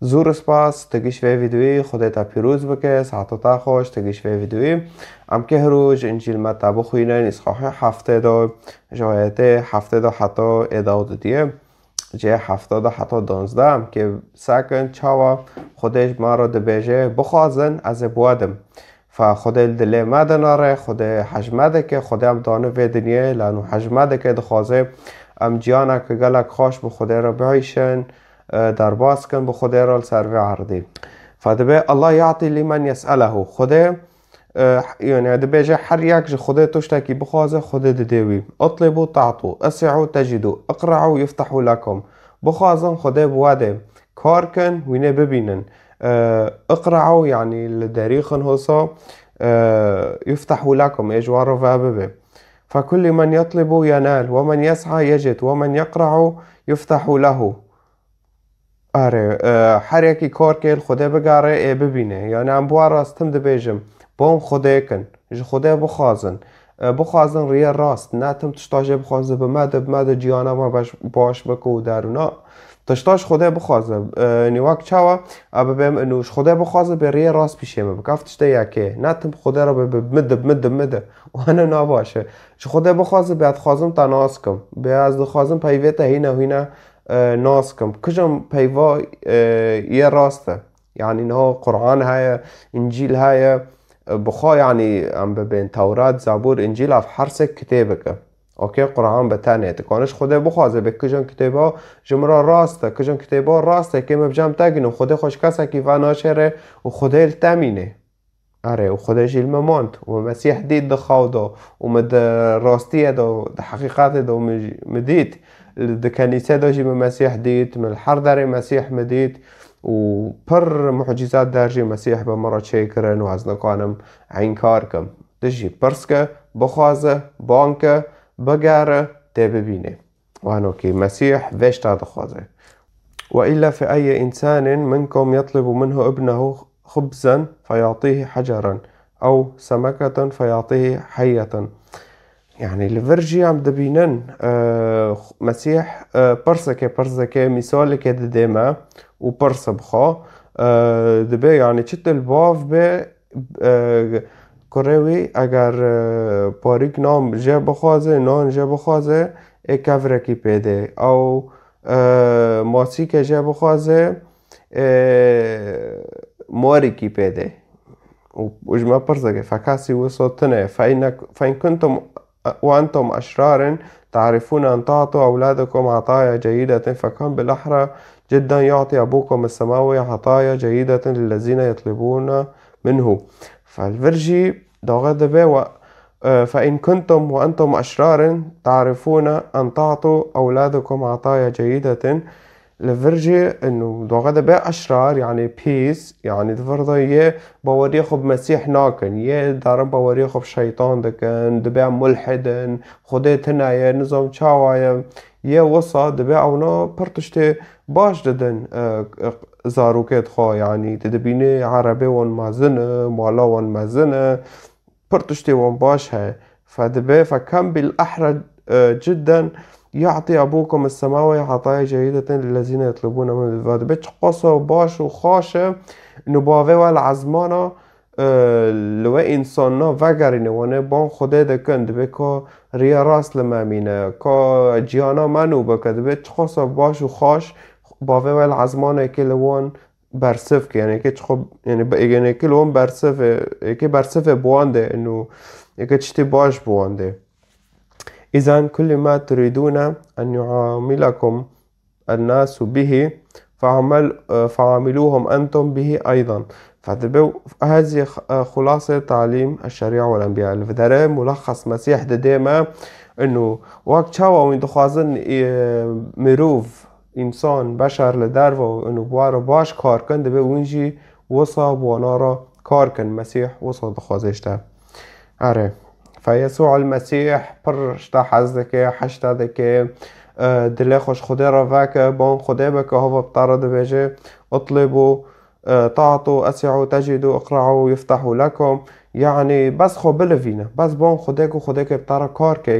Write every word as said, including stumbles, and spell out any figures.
Zûr spas, tu giş vê vîdeoyê, Xwedê te pîroz bike, saeta te xweş, tu giş vê vîdeoyê. Em kê hiro ji Încîl Meta bixwînin, îsxahê heftê de, ji ayetê heftê de heta ê dawdidiye, cihê hefta de heta danzdeh, em kê sekin çawa Xwedê ji me re dibêje, bixwazin, ez ê bi we dim. Fa Xwedê li dilê me de nare, Xwedê hej me dike, Xwedê em dane vê dinyê, lano hej me dike, dixwaze em ciyaneke gelek xweş bi Xwedê re biîşin, e, derbas kin bi Xwedê re li ser vê erdê. Fa dibe, "Allah ya'ti limen yes'elehu." Xwedê, e, yani dibêje, her yek ji Xwedê tiştekî bixwaze, Xwedê didê wî. "Itlibu ta'tu, es'u tecidu, iqra'u yuftahu lekum." Bixwazin, Xwedê bi we dê. Kar kin, wînê bibînin. E, iqra'u, yani li derî xin hosa, e, yuftahu lekum, ê ji we re ve bibe. "Fekullu men yatlibu yenal, we men yes'a yecid, we men yeqra'u yuftahu lehu." Are, e, her yekî kar kê li Xwedê bigere, ê bibîne. Yani em bi we rast tim dibêjim, bon Xwedê kin, ji Xwedê bixwazin. E, bixwazin riyê rast, ne tim tişta jê bixwaze, bi me de, bi me de ciyana me baş, baş bike û derûna. Tişta ji Xwedê bixwaze. E, nî wek çawa, e, bibêm inu ji Xwedê bixwaze, bê riyê rast pîşê me bike. Ev tiştê yekê. Ne tim Xwedê re bê, bi mi de, bi mi de, bi mi de. Wana nabaş e. Ji Xwedê bixwaze, bê ez dixwazim te nas kim. Bê ez dixwazim peyvê te hîne hîne, e, nas kim. Kijan peyva, e, yê rast e. Yani niha Quran heye, Încîl heye, e, bi xwe yani em bibên Tewrat, Zebûr, Încîl, ev her sê kitêbek e. Okey, Quran bi tenê. Tu kanî ji Xwedê bixwaze, bê kijan kitêba ji min re rast e, kijan kitêba rast e, kê me bi cem te gînin, Xwedê xwe ji kesekî ve naşêre û Xwedê li te mîne. Erê, û Xwedê jî li me mand, û me Mesîh dît di xew de, û me di rastiyê de, di heqîqetê de, û me jî, me dît, di kenîse de jî me Mesîh dît, me li her derê Mesîh me dît, û pir mucîzat der jî Mesîh bi me re çêkirin, û ez nikanim înkar kim. Tu jî pirs ke, bixwaze, bang ke, bigere, tê bibîne. Wano ki Mesîh vê tişta dixwaze. "Ve illa fi eyyi insanin minkum yatlubu minhu ibnehu khubzan feyatihi hacaran, ew semeketen feyatihi heyyeten." Yani li vir jî em dibînin, e, Mesîh, e, pirseke, pirseke, mîsaleke didê me û pirse bi xwe, e, dibe, yani çi tu li bav be, e, kurê wî eger, e, parîk nan jê bixwaze, nan jê bixwaze, ê kevrekî pê de. Ew, e, masîke jê bixwaze, e, morîkî pê de. Û, û ji me pirs dike, fekesî wisa tune. Fe in, fe in kuntum وأنتم أشرار تعرفون أن تعطوا أولادكم عطايا جيدة، فكم بالأحرى جدا يعطي أبوكم السماوي عطايا جيدة للذين يطلبون منه. Fe li vir jî daxwe dibe, we, e, فإن كنتم وأنتم أشرار تعرفون أن تعطوا أولادكم عطايا جيدة. Li vir jî, inu, daxwe dibe eşrar, yani pîs, yani di vir de yê baweriyê xwe bi Mesîh nakin, yê darin baweriyê xwe bi şeytan dikin, dibe em mulhid in, Xwedê tune ye, nizam çawa ye, yê wisa dibe ewna pir tiştê baş didin, e, e, zarokê xwe, yani tu dibînî erebê wan mezin e, mala wan mezin e, pir tiştê wan baş heye. Fe dibe, فكم بالأحرى، e, جدا يعطي أبوكم السماوي عطايا جيدة للذين يطلبون منه. Ve dibe çiqasa baş û xweş e, inu bavê we li ezmana, e, li we însanna vegerîne, wane ban Xwedê dikin, dibe ka riya rast li me mîne, ka ciyana me nû bike, dibe çiqasa baş û xweş bavê we li ezmana yekê li wan bersiv ke, yani yekê çiqo, yani be-, yani yekê li wan bersiv e, yekê bersiv e bi wan de, inu yekê tiştê baş bi wan de. إذا كل ما تريدون أن يعاملكم الناس به فعمل، فعاملوهم أنتم به أيضا. فدبو هذه خ-، خلاصة تعليم الشريعة والأنبياء. Li vir de re mulexes Mesîh dide me, inu wek çawa wî dixwazin, e, mirov, însan, beşer li derve û inu bi wan re baş kar kin, dibe wîn jî wisa bi wana re kar kin. Mesîh wisa dixwaze ji te. Erê. فيسوع المسيح pir ji te hez dike, hej te dike, e, dilê xwe ji Xwedê re veke, ban Xwedê bike, hava bi te re dibêje, اطلبوا، e, تعطوا، اسعوا تجدوا، اقرعوا يفتح لكم. Yani bes xwe bilivîne, bes ban Xwedê ku Xwedê ke bi te re kar ke.